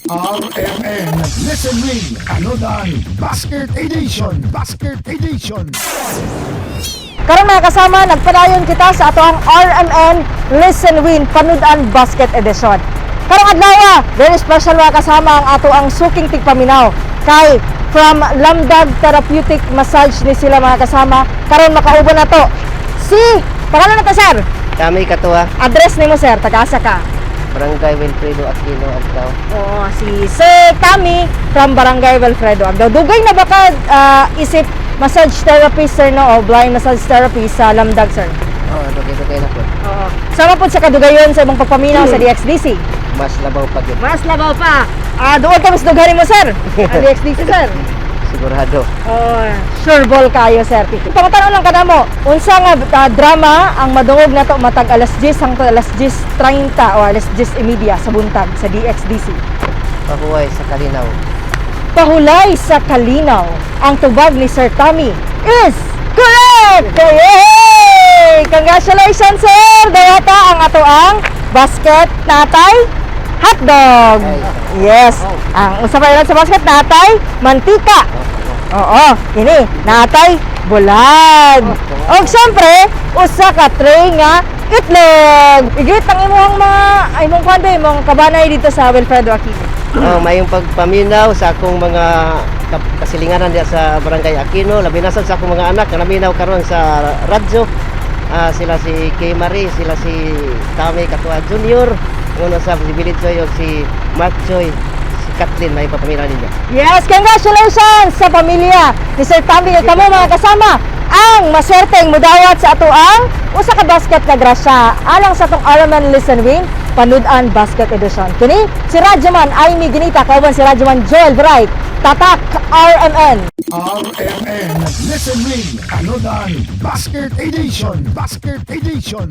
RMN Listen Win Panudan Basket Edition. Basket Edition. Karon, mga kasama, nagpadayon kita sa ato ang RMN Listen Win Panudan Basket Edition. Karong adlaw, very special, mga kasama, ang ato ang suking tigpaminaw kay from Lamdag Therapeutic Massage ni sila, mga kasama. Karon makauban na to si, pangalan na to, sir? Kami Katuwa. Address nimo, sir, taga-asa ka? Barangay Wilfredo Aquino, Agdao. Oo, si Sir Tommy from Barangay Wilfredo Agdao. Dugay na ba ka isip massage therapist, sir, no, o blind massage therapist sa Lamdag, sir? Oo, oh, dugay-dugay na po. Oo. Sama po sa kadugayon sa imong pagpaminaw sa DXDC. Mas labaw pa gyud. Mas labaw pa. Doon ka mas dughan mo, sir. Ang DXDC, sir. Sigurado. Oh, sure ball kayo, sir. Pangutana lang kanamo, unsa nga drama ang madungog nato matag alas 10 hangtod alas 10:30 o alas 10:30 sa buntag sa DXDC? Pahuway sa Kalinaw. Pahulay sa Kalinaw. Ang tubag ni Sir Tommy is correct! Yay! Congratulations, sir! Dawata ang ato ang basket, natay hotdog. Yes. Ang usa pa yun sa basket, natay mantika. Oo, kini natay bulad. Og syempre, usa ka tray nga itlog. I-greet ang imong mga ay imong kuan ba, imong kabanay dito sa Wilfredo Aquino. Oh, mayong pagpaminaw sa akong mga kasilinganan diya sa Barangay Aquino, labi na sad sa akong mga anak nga naminaw karon sa radyo. Sila si Kay Marie, sila si Tami Katua Jr., nguno sa si Billy Joy ug si Mark Joy, si Kathleen, may papaminaw ninyo. Yes, congratulations sa pamilya ni Sir Tommy. Kay kamo, mga kasama, ang maswerteng mudawat sa ato ang usa ka basket na grasya alang sa atong RMN Listen Win Panudan Basket Edition. Kini si Radyoman Amy Ginita kauban si Radyoman Joel Bright. Tatak RMN. RMN Listen Win Panudan Basket Edition. Basket Edition.